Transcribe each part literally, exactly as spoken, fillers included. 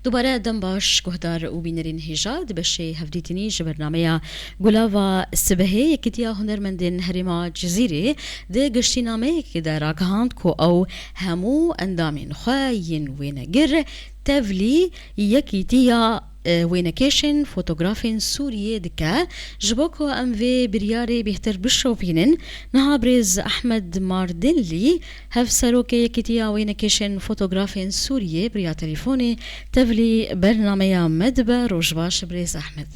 Dubare dem baş guhdar û bînerên hêja, di beşê hevdîtinî ji bernameya Gulava Sibehê Yekîtiya Hunermendên Herêma Cizîrê di giştînameyekê de ragihand ku ew hemû endamên xwe yên wênegir tevlî Yekîtiya, e, Wênekêşên Fotografên Sûriyê dike, ji bo ku em vê biryarê bêhtir bişopînin, niha birêz Ehmed Mardinlî, Hevserokê Yekîtiya Wênekêşên Fotografên Sûriyê bi riya telefonê tevlî bernameya me dibe. Roj baş birêz Ehmed.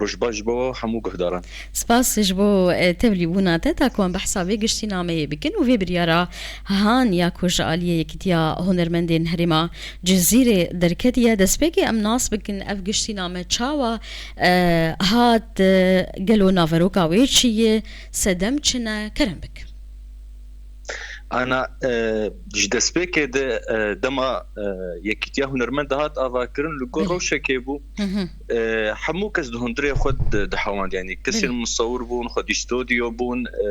Roj baş ji bo hemû guhdaran. Spas ji bo, e, tevlîbûna te, ta ku em behsa vê giştînameyê bikin û vê biryara han ya ku ji aliyê Yekîtiya Hunermendên Herêma Cizîrê derketiye. Destpêkê em nas bikin ev giştîname çawa, e, hat, e, gelo naveroka wê çi ye, sedem çi ne? Kerem bik. Ana, e, ji destpêkê de, e, dema, e, Yekîtiya Hunermend dihat avakirin, li gor Belê. rewşekê bû. Hı hı. E, hemû kes di hundirê xwe di, dihewand, yanî kesên Belê. musewir bûn, xwedî stodyo bûn, e,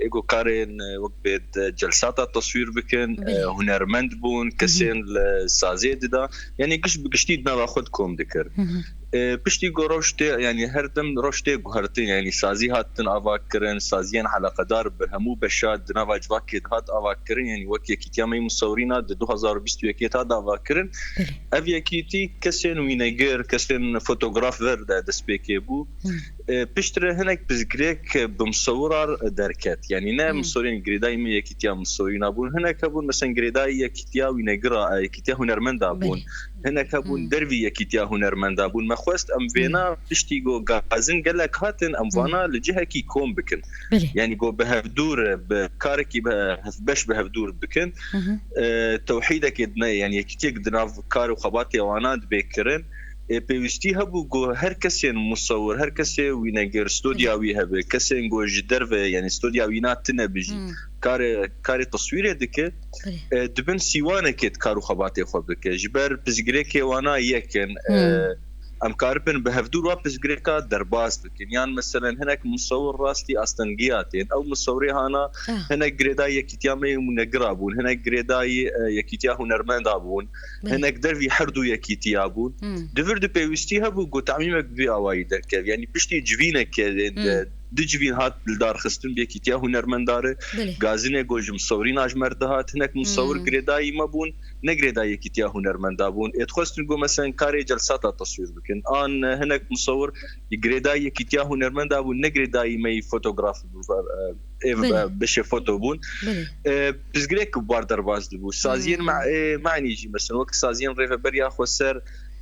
ê ku karên, e, wek bê di celsata teswîr bikin, e, Belê. hunermend bûn, Hı hı. kesên li saziyê dida, yanî giş bi giştî di nava xwe dikom dikir. Hı hı. E, piştî ku rewş tê, yanî her dem rewş tê guhertin, yanî sazî hatin avakirin, saziyên eleqedar bi hemû beşa di nava civakê de hat avakirin, yanî wek Yekîtiya me yê Musewirîna di du hazar û bîst û yekê hat avakirin. Belê. Ev yekîtî kesên wînegir, kesên fotograf ver de destpêkê bû. Hı. E, piştre hinek pirsgirêk bi musewira derket. Yanî ne Hı. musewirên girêdayî me Yekîtiya Musewirîna bûn. Hinek hebûn, mesela girêdayî Yekîtiya Wînegira, e, Yekîtiya Hunermenda bûn. Belê. Hinek hebûn Hmm. dervî Yekîtiya Hunermenda bûn. Me xwest em Hmm. vêna piştî ku gazin gelek hatin, em Hmm. vana li cihekî kom bikin. Belê. Yanî ku bi hevdûr, bi karekî bi hevbeş bi hevdûr bikin. Hı hı. E, tewhîdekê di ne, yanî yekîtiyek di nav kar û xebatê wana dibe kirin. E, pêwîstî hebû ku her kesên musewir, her kesê wînegir, stodya Belê. wî hebe, kesên ku ji derve, yanî stodya wî na tine bijî, Hmm. karê, karê teswîrê dike, Belê. e, dibin sîwanekê di kar û xebatê xwe bike. Ji ber pirsgirêkê wana yek in, e, Hmm. em karibin bi hevdûr wa pirsgirêka derbas bikin. Yan meselen hinek musewir rastî astengiya tên. Ew musewirê hana Ah. hinek girêdayî Yekîtiya me yê Wînegira bûn, hinek girêdayî, e, Yekîtiya Hunermenda bûn, Belê. hinek dervî her du yekîtiya bûn. Hmm. Di vir de pêwîstî hebû ku temîmek bi vî awayî derkev. Yanî piştî civîneke, e, Hmm. du civîn hat lidarxistin bi Yekîtiya Hunermenda re. Belê. Gazinê ku ji musewirîna ji me re dihat, hinek musewir Hmm. girêdayî me bûn, ne girêdayî Yekîtiya Hunermenda bûn. Ê dixwestin ku, meselen, karê celsata teswîr bikin. An, e, hinek musewir girêdayî Yekîtiya Hunermenda bûn, ne girêdayî me yî fotograf, e, ê, Belê. e, beşê foto bûn. Belê. E, pirsgirêk bar derbas dibû. Saziyên Hmm. me-, e, menî jî, mesela, wek saziyên rêveberiya xweser,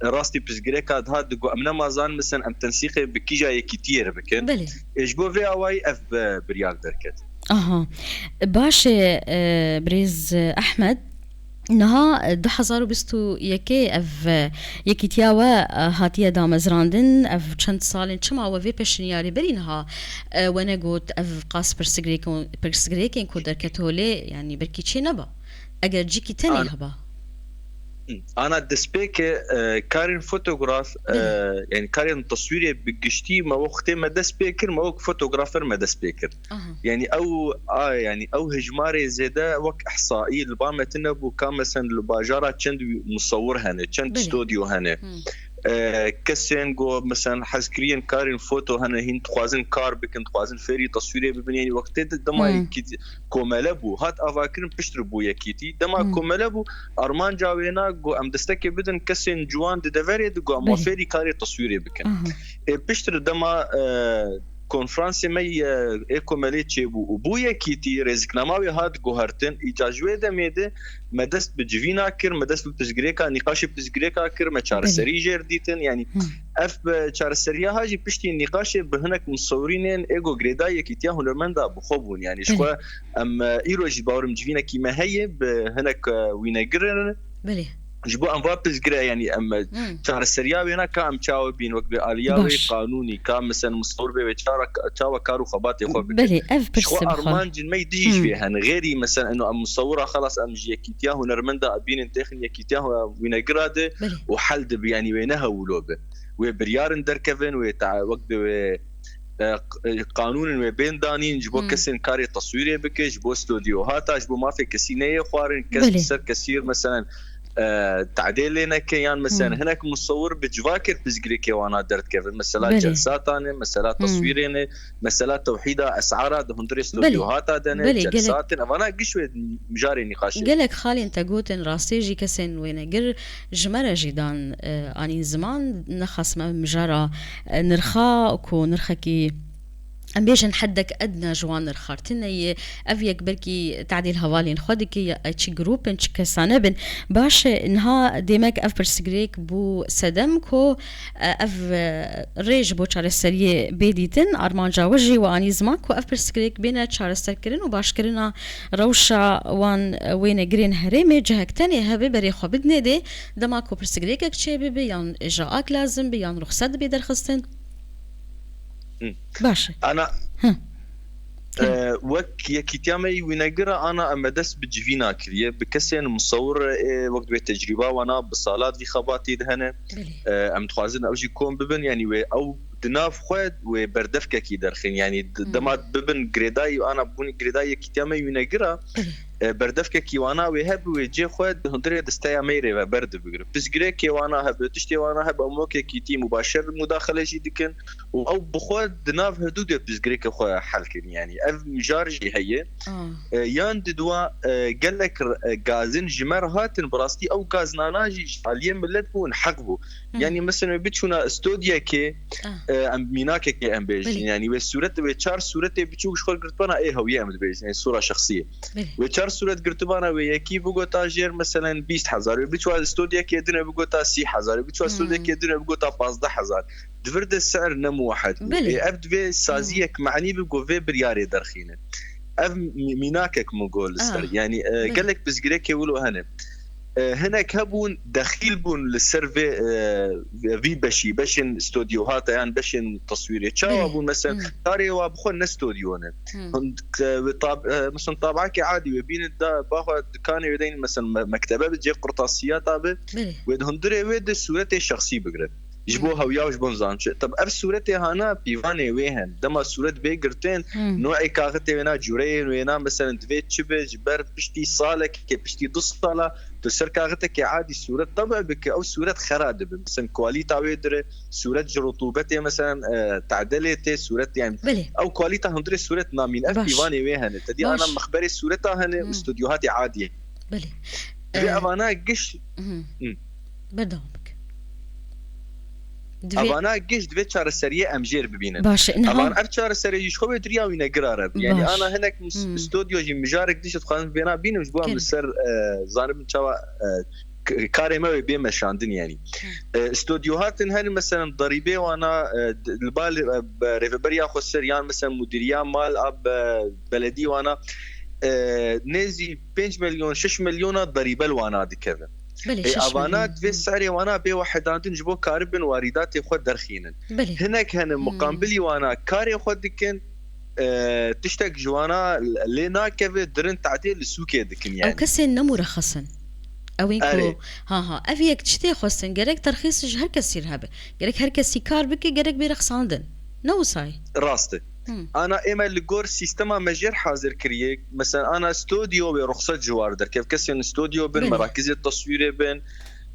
e, rastî pirsgirêka dihat digot, em nema zanin, mesela, em tensîqê bi kîja yekîtiyê re bikin. Belê. E, ji bo vê awayî ev, e, biryar derket. Aha. Baş e, e, birêz Ehmed, niha, e, du hazar û bîst û yekê ev, e, yekîtiya we, e, hatiye damezrandin, ev çend salên çima we vê pêşniyarê berî niha, e, we negot ev qas pirsgirêk-, pirsgirêkên ku derket holê, yanî belkî çê neba? Eger cîkî tenê An- heba? Ana destpêke, e, karên fotograf, e, Belê. yanî karên teswîrê bi giştî me wextê me dest pê kir, me wek fotografer me dest pê kir. Aha. Yanî ew, a, yanî ew hejmarê zêde wek ihsaî li ba me tune bû, ka mesen li bajara çend musewir hene, çend Belê. stodyo hene. Hmm. E, kesên ku mesen hezkiriyên karên foto hene, hîn dixwazin kar bikin, dixwazin fêrî teswîrê bibin, yanî wextê de dema Hmm. yekî komele bû, hat avakirin piştre bû yekîtî. Dema Hmm. komele bû, armanca wêna ku em destekê bidin kesên ciwan di deverê de ku em Belê. fêrî karê teswîrê bikin. Aha. Ê piştre dema, e, konferansê me yê, ê komelê çêbû û bû yekîtî, rêziknama wê hat guhertin, îca ji wê demê de me dest bi civîna kir, me dest bi pirsgirêka, nîqaşê pirsgirêka kir, me çareserî Belê. jêr dîtin. Yanî Hmm. ev bi çareseriya ha jî piştî nîqaşê bi hinek musewirînên ê ku girêdayî Yekîtiya Hunermenda bi xwe bûn. Yanî ji Belê. xwe em, e, îro jî bawerim civînekî me heye bi hinek, e, wînegirin. Belê. Ji bo em va pirsgire, yanî em, e, Hmm. çareseriya wêna ka em çawa bîn, wek bi aliya wê Baş. qanûnî, ka mesen musewir bê wê çara, çawa kar û xebatê xwe bike. Belê, ev Ji xwe pirsê bi xwe. armancên me yî dijî ji Hmm. vê hene. Xêrî mesen eno em musewira xelas em ji Yekîtiya Hunermenda bînin têxin Yekîtiya Hu-, Wînegira de Belê. û hel dibi, yanî wê ne hewilo bi. Wê biryarin derkevin, wê ta-, wek bi wê, e, q-, e, qanûnin wê bên danîn, ji bo Hmm. kesên karê teswîrê bike, ji bo stodyo hata, ji bo mafê kesî neyê xwarin, kes Belê. bi ser kesî, meselen, e, tadê lê neke, yan mesela Hmm. hinek musawir bi civakê pirsgirêkê wana derdikevin. Mesela Belê. celsatan e, mesela Hmm. teswîrên e, mesela tewhîda es'ara di hundirê Belê. stûdyohata de ne, Belê, gelek. celsatên, evana giş wê mijarê nîqaşê. Gelek xalên te gotin rastê jî kesên wênegir ji me re jî dan, e, anîn ziman, nexas me mijara, e, nirxa ku nirxekî em bêjin heddek edna ji wan nirxartine ye. Ev yek belkî tadîl hevalên xwe dike ya çi grûpin, çi kesane bin. Baş e, niha demek ev pirsgirêk bû sedem ku, e, ev, e, rê ji bo çareseriyê bê dîtin, armanca we jî we anî ziman ku ev pirsgirêk bêne çareserkirin û başkirina rewşa wan, e, wênegirên herêmê cihek tenê hebe berê xwe bidinê dê, dema ku pirsgirêkek çê bibe yan îcraak lazim be yan ruxset bê derxistin. Hı. Baş e. Ana, Hı. e, wek yekîtiya me yî wînegir e, ana em me dest bi civîna kiriye. Bi kesên musawir e, wek divê tecrîba wana bi salat vî xebatî de hene. Belê. E, em dixwazin ew jî kom bibin, yanî wê ew di nav xwe wê berdevkekî derxin. Yanî d-, Hmm. dema bibin girêdayî, ana bûn girêdayî yekîtiya me yî wînegir e. Belê. E, berdevkekî wana wê hebe wê cê xwe di hundirê desteya me yî rêveber de bigire. Pirsgirêkê wana hebe, tiştê wana hebe, em wek yekîtî mubaşer mudaxele jî dikin û ew bi xwe di nav hidûdê pirsgirêkê xwe hel kirin. Yanî ev mijar jî heye. Ah. E, yan di dua, e, gelek r-, e, gazin ji me re hatin, bi rastî ew gaznana jî ji aliyê milet bûn, heq bû. Hı. Yanî mesela wê biçûna stûdyekê, Ah. e, em mînakekê em bêjin. Belê. Yanî wê sûret, wê çar sûretê biçûk ji xwe girtibana, ê hewiyê em dibêjin, ê sûra şexsiyê. Belê. Wê çar sûret girtibana, wê yekî bigota jêr, meselen, bîst hezar, wê biçûa stûdyekê din e bigota sî hezar, wê biçûa Hmm. stûdyekê din e bigota pazdeh hezar. Di vir de ser ne muwehed bû. Belê. Ê, ev divê saziyek Hmm. me'nî bi ku vê biryarê derxîne. Ev mî-, mînakek min got li ser. Ah. Yanî, e, Belê. gelek pirsgirêkê wilo hene. E, hinek hebûn, dexîl bûn li ser vê, e, vî beşî, beşên stûdyohata yan beşên teswîrê. Çawa Belê. bûn? Mesela, Hmm. karê wa bi xwe ne stûdyo ne. Hmm. Hûn, e, wê tab-, e, mesela, tabakê adî wê bînin da, baxwe dikanê wê deynin, mesela, me-, mektebe bi cê qurtasiyata bi, Belê. wê di hundirê wê de sûretê şexsî bigire. Ji bo Hmm. hewiya û ji bo nizam çi. Tab ev sûretê hana pîvanê wê hen. Dema sûret bê girtin, Hmm. no'ê kaxitê wêna, cûreyên wêna, meselen, divê çi be, ji ber piştî salekê, piştî du sala, tu ser kaxiteke adî sûret tebe bike, ew sûret xera dibe. Meselen, kualîta wê dire, sûret ji rutubetê, meselen, e, te'delê tê, sûret, yani, Belê. ew kualîta hundirê sûret namîn. Ev Baş. pîvanê wê hene. Te dî Baş. ana mexberê sûreta hene û Hmm. stûdyohatê adî. Belê. Divê Ee, evana giş Mhm. Hı. Berdewam bike. Divê Evana giş divê çareseriyê em jêr bibînin. Baş e, niha Evan ev çareseriyê ji xwe wê diriya wî negira re. Yani Baş. ana hinek mus-, Hmm. stûdyo jî mijarek diş dixwazim vêna bînim ji bo em Kên. li ser, e, zanibin çawa, e, k-, karê me wê bê meşandin yani. Hmm. E, stûdyo hatin hene, meselen, derîbê wana, e, d-, li bal, e, be-, rêveberiya xwe ser yan, meselen, mudîriya mal a be-, beledî wana, e, nêzî pênc milyon, şeş milyona derîbe li wana dikeve. Belê, Ê, şeş avana milyon. divê Hmm. serê wana bê wehedandin ji bo karibin warîdatê xwe derxînin. Belê. Hinek hene Hmm. muqambilî wana karê xwe dikin, e, tiştek ji wana lê nakeve, dirin tadê li sûkê dikin yani. Ew kesên nemurexesin. Ew ên ku, Erê. ha, ha, ev yek çi tê xwestin, gerek terxîs ji her kesî re hebe. Gerek her kesî kar bike, gerek bê rexsandin. Ne wisa ye? Rast e. Hmm. Ana ê me li gor sîstema me jêr hazir kiriye. Mesela ana stûdyo wê ruxsat ji war derkev. Kesên stûdyo bin, Belê. merakizê teswîrê bin,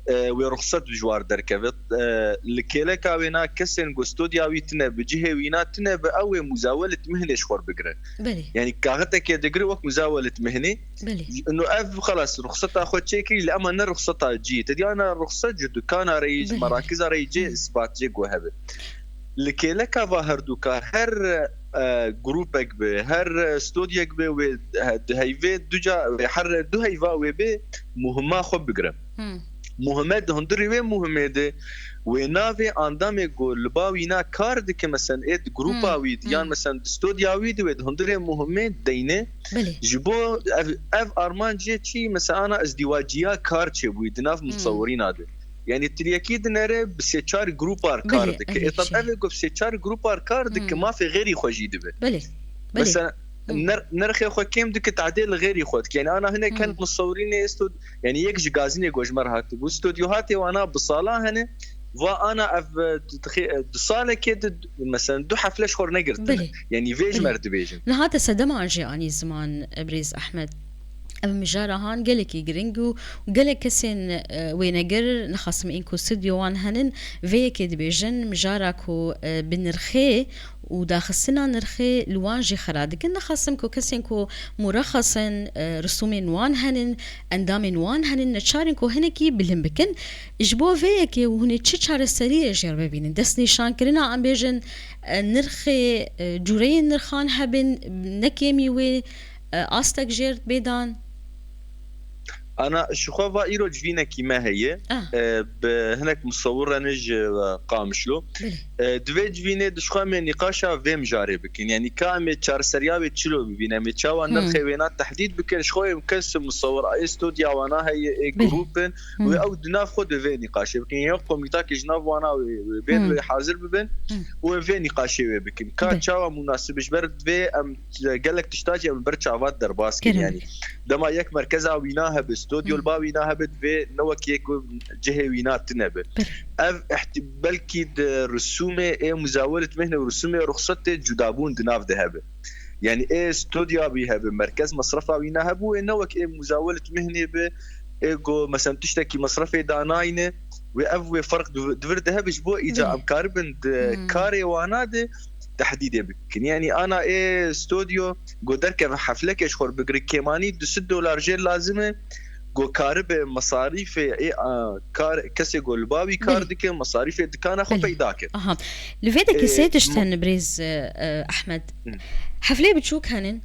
e, wê ruxsat ji war derkeve. E, li kêleka wêna kesên ku stûdya wî tine bi cihê wîna tine bi, ew ê muzawelet mihnê ji xwe bigire. Belê. Yani kaxiteke digire wek muzawelet mihnê. Belê. Ino ev xelas ruxseta xwe çêkirî, li ema ne ruxseta cî. Te diyana ruxset ji dukana re yî, ji Belê. merakiza re yî cê Hmm. isbat, cê ku hebe. Li kêleka va herduka her, e, grûpek be, her stûdyek be, wê, e, di heyvê du ca, wê her du heyva wê bê muhima xwe bigire. Hmm. Muhime di hundirê wê muhimê de wê navê andamê ku li ba wîna kar dike, mesen ê di grûpa Hmm, wî de, yan hmm. mesen di stûdya wî de wê di hundirê muhimê deyne. Belê. Ji bo ev, ev armancê çi, mesela ana izdîwaciya kar çêbûyî di nav Hmm. musawirîna de. Yani tu yekî dinere bi sê çar grûpar kar Belê, dike. ev Ê tab çi? ev ê ku bi sê çar grûpar kar dike, Hmm. mafê xêrî xwe jî dibe. Belê. Belê. Mesela Hmm. ner-, nerxê xwe kêm dike, tadê li xêrî xwe dike. Yani ana hinek Hmm. hin musawirînê esto, yani yek ji gazînê ku ji me re hatibû. Stûdyohatê wana bi sala hene, va ana ev, e, di, di, di salekê de, mesela du hefle ji xwe re negirtine. Belê. Yani vê ji Belê. me re dibêjin. Niha te sedema jê anî ziman, e, birêz Ehmed. Ev mijara han gelekî giring û gelek kesên, e, wênegir, nexasim ên ku stûdyo wan henin, vê yekê dibêjin, mijara ku, e, bi nirxê û daxistina nirxê li wan jî xera dikin. Nexasim ku kesên ku murexas in, e, risûmên wan henin, endamên wan henin, neçarin ku hinekî bilind bikin. Ji bo vê yekê hûn ê çi çareseriyê jêr bibînin? Destnîşankirina, em bêjin, e, nirxê, e, cûreyên nirxan hebin, ne kêmî wê, e, astek jêr bê dan? Ana, ji xwe va îro civînekî me heye. Ah. E, bi hinek musewir re ne ji, e, Qamişlo. Belê. E, di vê civînê di ji xwe em ê nîqaşa vê mijarê bikin. Yanî ka em ê çareseriya wê çilo bibîne, em ê çawa Hmm. nirxê wêna tehdîd bikin, ji xwe ê kes musewir, ê stûdya wana heye, ê Belê. grûp in, Hmm. wê ew di nav xwe de vê nîqaşê bikin. Yan komîtakê ji nav wana wê, wê bên Hmm. wê hazir bibin Hmm. û em vê nîqaşê wê bikin. Ka Belê. çawa munasib e, ji ber vê em gelek tişta jî em ber çavat derbas kirin. Kerem. Yanî dema yek merkeza wîna hebe, stûdyo Hmm. li ba wîna hebe, divê ne wek yek cihê wîna tune be. Belê. Ev ihti-, belkî di risûmê ê muzawelê di mehne û risûmê ruxsetê cudabûn di nav de hebe. Yanî ê stûdya bî hebe, merkez mesrefa wîna hebû, ê ne wek ê muzawelê di mehnê be, ê go, meselen, tiştekî mesrefê danayne, wê ev wê ferq di, di vir de hebe, ji bo îca Belê. em karibin di Hmm. karê wana de tehdîdê bikin. Yanî ana ê stûdyo go derkeve heflekê ji xwe bigire, kêmanî du sed dolar jê lazim e, go karibe mesarîfê ê, a, kar, kesê go li ba wî kar Belê. dike, mesarîfê dikana xwe Belê. peyda ke. Aha. Li vê de Ê, kesê tişt ma- hene birêz, e, e, Ehmed. Hı. Heflê biçûk henin,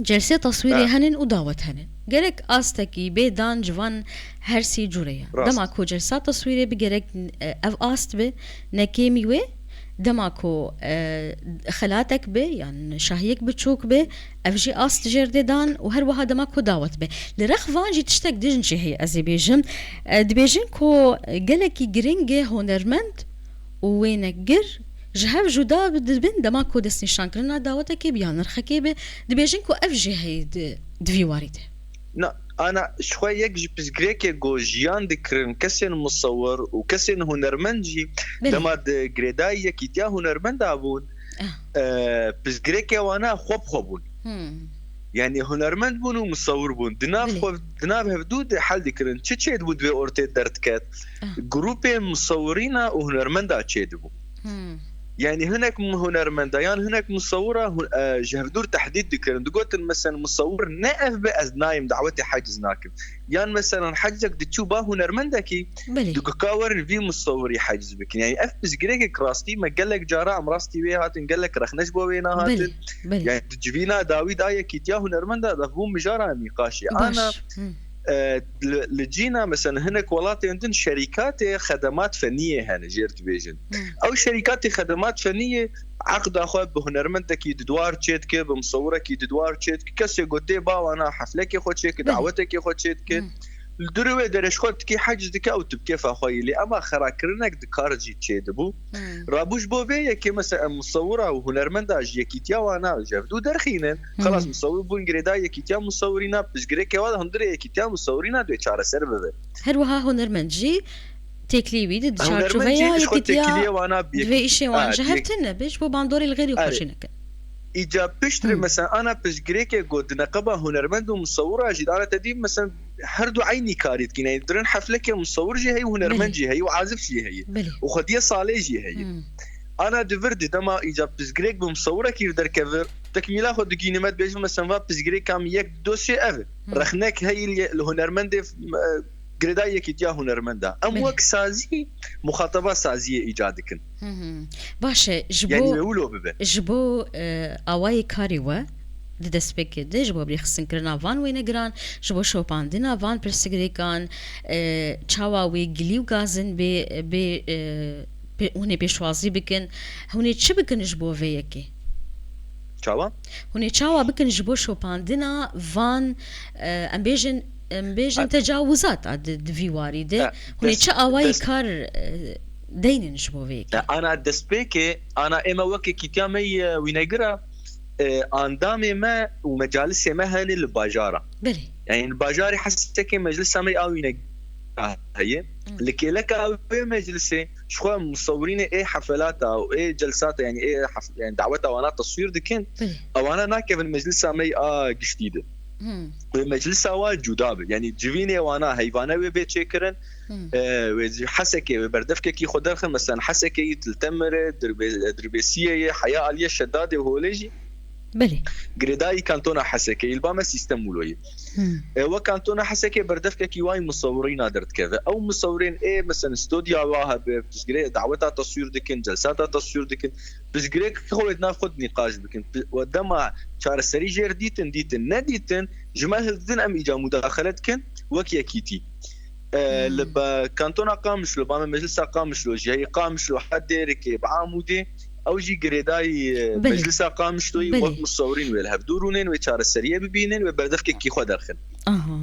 celsê taswîrê Ha. henin û dawet henin. Gerek astekî bê dan ji van her sî cûreyan. Rast. Dema ku celsa taswîrê bi gerek, e, ev ast bi, ne kêmî wê, dema ku, e, xelatek bi, yan şahiyek biçûk bi, ev jî ast jêr dê dan û her wiha dema ku dawet bi. Li rex van jî tiştek din jî heye, ez ê bêjim. E, dibêjin ku gelekî giring e hunermend û wênegir ji hev cuda dibin dema ku destnîşankirina dawetekê bi ya nirxekê bi. Dibêjin ku ev jî heye di, di vî warî de. Na, ana, ji xwe yek ji pirsgirêkê go jiyan dikirin kesên musewir û kesên hunermend jî Belê. dema di girêdayî yekîtiya hunermenda bûn, Ah. e, pirsgirêkê wana xwe bi xwe bûn. Hmm. Yanî hunermend bûn û musewir bûn. Di nav Belê. xwe, di nav hevdû de hel dikirin. Çi çêdibû di vê ortê derdiket? Ah. Grûpê musewirîna û hunermenda çêdibû. Hmm. Yanî hinek m-, hunermenda yan hinek musewira hu-, e, ji hevdûr tehdîd dikirin. Digotin, meselen, musewir ne ev be, ez nayêm dawetê heciz nakim. Yan, meselen, hecizek diçû ba hunermendekî, Belê. digoka werin vî musewirî heciz bikin. Yanî ev pirsgirêkek rastî me gelek cara em rastî wê hatin, gelek rexne ji bo wê nehatin. Belê, belê. Yanî di civîna dawî da yekîtiya hunermenda de bû mijara nîqaşê. Baş. Ana, Hmm. e, li, li cîna, mesela, hinek welatên din şerîkatê xedemat feniyê hene, jêr dibêjin. Hmm. Ew şerîkatê xedemat feniyê eqda xwe bi hunermendekî di dwar çêdike, bi misewirekî di dwar çêdike, kesê ku tê ba wana heflekê xwe çêdike, Belê. dawetekê xwe çêdike. Hmm. Li durê wê derê ji xwe tikê heciz dike, ew tu bi kêfa xwe yî. Lê ema xerakirinek di kar jî çêdibû. Hmm. Rabû ji bo vê yekê, mesela, em misewira û hunermenda ji yekîtiya wana ji hevdû derxînin. Hmm. Xelas, misewir bûn girêdayî yekîtiya misewirîna, pirsgirêkê wan hundirê yekîtiya misewirîna dê çareser bibe. Her wiha hunermend jî têkilî wî di Hunermend çarçoveya jî ji xwe yekîtiya têkiliyê wana bi di vê yekî-, îşê wan a, ji hev di yek- tune be, ji bo bandorê li xêrî Erê. xweşî neke. Îca piştre, Hmm. mesela, ana pirsgirêkê got di neqeba hunermend û misewira jî, ana te dî, mesela, her du eynî karî dikin. Yani, dirin heflekê misewir jî heye, hunermend Belê. jî heye û azif jî heye. Belê. Û xwediyê salê jî heye. Hmm. Ana di vir di dema îca pirsgirêk bi misewirekî derkeve, tekmîla xwe digînî me dibêjin, mesela, va pirsgirêka min yek dosye ev e. Hmm. Rexnek heye li, li hunermendê, e, girêdayî yekîtiya hunermenda. Em Belê. wek sazî, muxateba saziyê îca dikin. Hı hı. Baş e, ji Yani bo, wê wilo bibe. ji bo, e, awayê karê we di destpêkê de, ji bo birêxistin kirina van wênegiran, ji bo şopandina van pirsgirêkan, e, çawa wê gilî û gazin bê, bê, e, pê-, hûn ê pêşwazî bikin, hûn ê çi bikin ji bo vê yekê? Çawa? Hûn ê çawa bikin ji bo şopandina van, e, em bêjin, em bêjin A- tecawizat a di, di vî warî de? A, Hûn ê dest-, çi awayî dest- kar, e, deynin ji bo vê yekê? E, ana destpêkê, ana ême weke kîtiya me yê wînegira, e, andamê me û mecalisê me hene li bajara. Belê. Yani li bajarê Hesekê meclisa me a wînegira heye. Hmm. Li kêleka wê meclisê ji xwe musewirînê ê hefelata û ê celsata, yani ê hef-, yani daweta wana teswîr dikin. Belê. Ewana nakevin meclisa me a giştî de. Hmm. Wê meclisa wa cuda be. Yanî civînê wana heyvane wê bê çêkirin. Hmm. E, wê Hesekê wê berdevkekî xwe derxin. Mesela Hesekê yî Til Temirê, Dirbê-, Dirbêsiyê yê, heya aliyê Şedadê Holê jî. Belê. Girêdayî kantona Hesekê, îlba me Sîstem Wûloyê. Hmm. E, we kantona Hesekê berdevkekî wayî musawirîna derdikeve. Ew musawirên ê, mesela, stodya wa hebe, piştgirê daweta taswîr dikin, celsata taswîr dikin. Piştgirêk xwe wê di nav xwe de nîqaş bikin. Pi-, we dema çareserî jêr dîtin, dîtin, nedîtin, ji me hildidin em îca mudaxele dikin, wek yekîtî. E, Hmm. li be-, kantona Qamişlo, ba me meclisa Qamişlo jî heye, Qamişlo, Hedêrikê, bi Amûdê, ew jî girêdayî, e, Belê. meclisa Qamişloyî Belê. wek musawirîn wê li hev dû rûnên, wê çareseriyê bibînin, wê berdevkekî xwe derxin. Aha.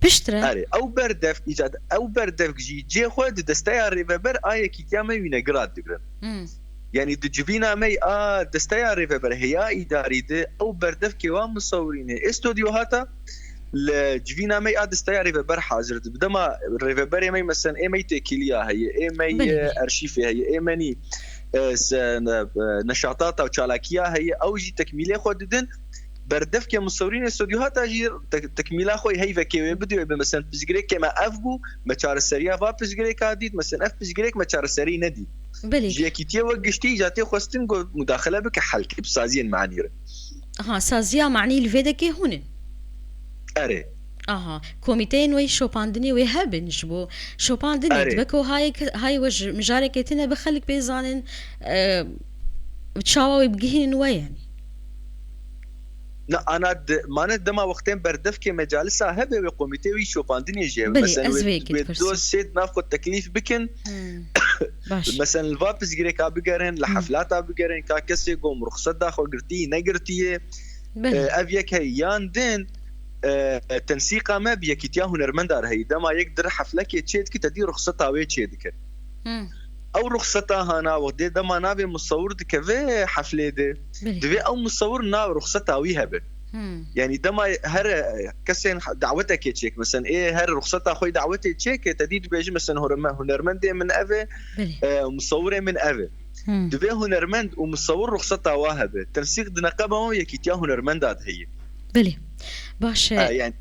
Piştre? Erê, ew berdev îcad, ew berdevk jî cê xwe di desteya rêveber a yekîtiya me wî negirat digrin. Hmm. Yanî di civîna me a desteya rêveber heya îdarî de ew berdevkê wa musawirînê ê stodyo hata li civîna me a desteya rêveber hazir dibe. Dema rêveberê me, mesela, ê me têkiliya heye, ê me Belê, belê. erşîfê heye, ê me nî, e, se-, ne-, e, neşatata û çalakiya heye, ew jî tekmîlê xwe didin. Berdevkê musawirînê stodyo hata jî tek-, tekmîla xwe heyvekê wê bidê wê be. Mesela, piştgirêkê me ev bû, me çareseriya va piştgirêka dît, mesela, ev piştgirêk me çareserî nedît. Belê. Ji yekîtiyê wek giştî îca tê xwestin ku mudaxele bike helkê bi saziyên manî re. Ha, saziya manî li vê dekê hûn in? Erê. Aha, komîteyên wê şopandinê wê hebin ji bo şopandinê Erê. dibe ku hayê ke-, hayê we ji mijarekê tine bi xelk pê zanin, e, çawa wê bigihînin we, yanî. Na, ana de, mane dema wextên berdevkê mecalisa hebe wê komîtê wî şopandinê jî hebe. Belê, Mesela ez wê, vê yekê wê dipirsim. do sê di nav xwe teklîf bikin. Hmm. Baş. Mesela li va piştgirêka bigerin, li Hmm. heflata bigerin, ka kesê gom ruxset da xwe girtî, negirtiye. Belê. E, ev yek heye. Yan din, e, tensîqa me bi yekîtiya hunermendar heye. Dema yek dir heflekê çê dike, te dî ruxseta wê çê dike. Hmm. Ew ruxseta hana wextê dema navê musawir dikeve heflê de, Belê. divê ew musawir nav ruxseta wî hebe. Hmm. Yanî dema her, e, kesên dawetekê çêk, mesela ê her ruxseta xwe dawetê çêke, te dî dibêjî, mesela, hurme-, hunermendê min ev e, Belê. e, musawirê min ev e. Hmm. Divê hunermend û musawir ruxseta wa hebe. Tensîq di neqeba wan yekîtiya hunermenda de heye. Belê. Baş e. E, yani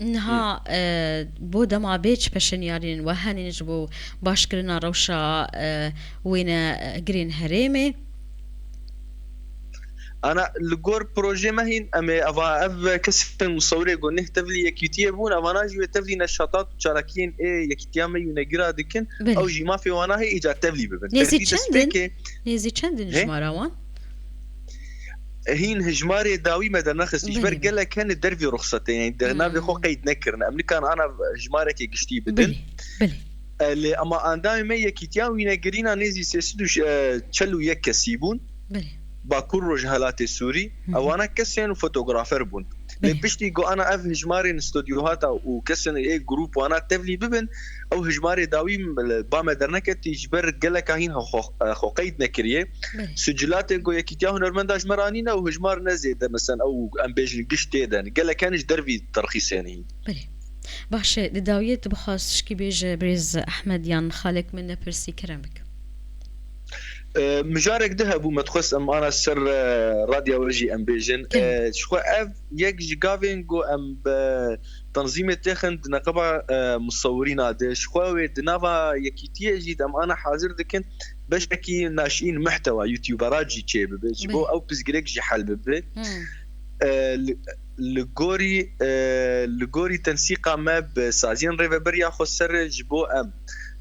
Niha, e, bo dema bê çi peşenyarên we henên ji bo başkirina rewşa, e, wêne, e, girên herêmê? Ana li gor projê me hîn em ê eva ev kesên musawirê ku neh tevlî yekîtiyê bûn, evana jî wê tevlî neşatat û çalakiyên ê yekîtiya me yû negira dikin, Belê. ew jî mafê wana hê îca tevlî bibin. Nêzî Tevlî çend in? destpêkê Nêzî çend in Hê? jimara wan? Hîn hijmarê dawî me dernexist. Ji ber Belê, belê. gelek hene dervî ruxsetê, yani di navê xwe Hmm. qeyd nekirin. Em nikan ana hijmarekê giştî bidin. Belê, belê. E, lê ama endamê me yekîtiya wînegirîna nêzî sê sed û çel û yek kesî bûn. Belê. Bakur Rojhelatê Sûrî, Hı hı. ewana kesên fotografer bûn. Lê Belê. piştî ku ana ev hijmarên stodyohata û kesên ê grûp wana tevlî bibin, ew hijmarê dawî ba me derneketî ji ber geleka hîn xwe, xwe qeyd nekiriye. Belê. Sicilatên ku Yekîtiya Hunermenda ji me re anîne û hijmar ne zêde, mesela ew em bêjin giş tê de ne. Gelek hene ji dervî terxîsê ne hîn. Belê. Baş e, di dawiyê tu bixwaz tişkî bêje birêz Ehmed yan xalek min nepirsî kerem bike. E, mijarek di hebû me dixwest em ana ser, e, radya we jî em bêjin. Kerem. E, ji xwe ev yek ji gavên ku em bi tanzîmê têxin di neqeba, e, musawirîna de. Ji xwe wê di nava yekîtiyê jî de em ana hazir dikin beşekî naşîn muhtewa, YouTubera jî çê bibe. Ji bo Belê. ew pirsgirêk jî hel bibe. Hmm. E, li, li gorî, e, li gorî tensîqa me bi saziyên rêveberiya xweser ji bo em,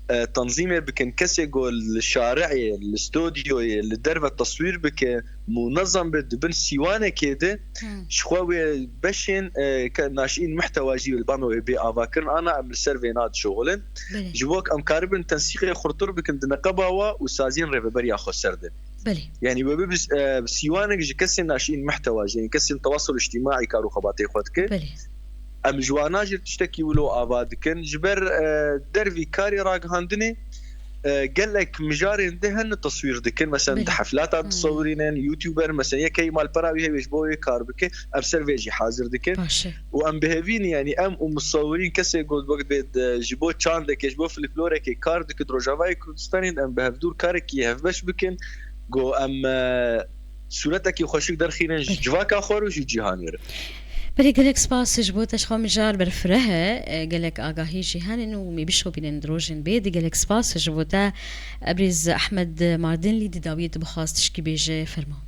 e, tanzîmê bikin. Kesê ku li şariê, li stodyoyê, li derve teswîr bike, munezem be, di bin sîwanekê de, Hmm. ji xwe wê beşên, e, ke naşîn muhtewa jî li ba me wê bê avakirin. Ana em li ser vêna dişuxulin. Belê. Ji bo em karibin tensîqê xurtir bikin di neqeba wa û saziyên rêveberiya xweser de. Belê. Yani we bibe, e, sîwanek ji kesên naşîn muhtewa jî, yani kesên tewasul îctîmaî kar û xebatê xwe dike. Belê. Em ji wana jî tiştekî wilo ava dikin. Ji ber, e, dervî karê ragihandinê, e, gelek mijarên di hene teswîr dikin. Mesela Belê. di heflata Hmm. disewirînin, YouTuber, mesela yek heyî malpera wî heye ji bo wê kar bike, em ser vê jî hazir dikin. Baş e. Û em bi hevî ne, yani em û musawirîn kesê got wek bê de, ji bo çandekê, ji bo folklorekê kar dikin, Rojavayê Kurdistanê em bi hevdûr karekî hevbeş bikin, ku em, e, sûretekî xweşik derxînin ji Belê. civaka xwe re û ji cîhanê re. Erê, gelek spas ji bo te, ji xwe mijar berfireh e, gelek agahî jî henin û mê bişopînin di rojên bê de. Gelek spas ji bo te. Ebrîz Ehmed Mardinlî di dawiyê dibixwast tişkî bêje, fermo.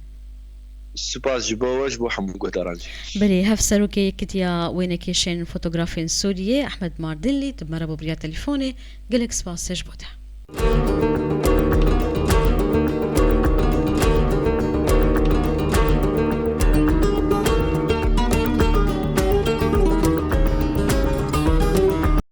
Spas ji bo we, ji bo hemû guhdaran jî. Belê, hevserokê Yekitiya Wênekêşên Fotografên Sûriyê Ehmed Mardinlî di me re bû bi riya telefonê. Gelek spas ji bo te.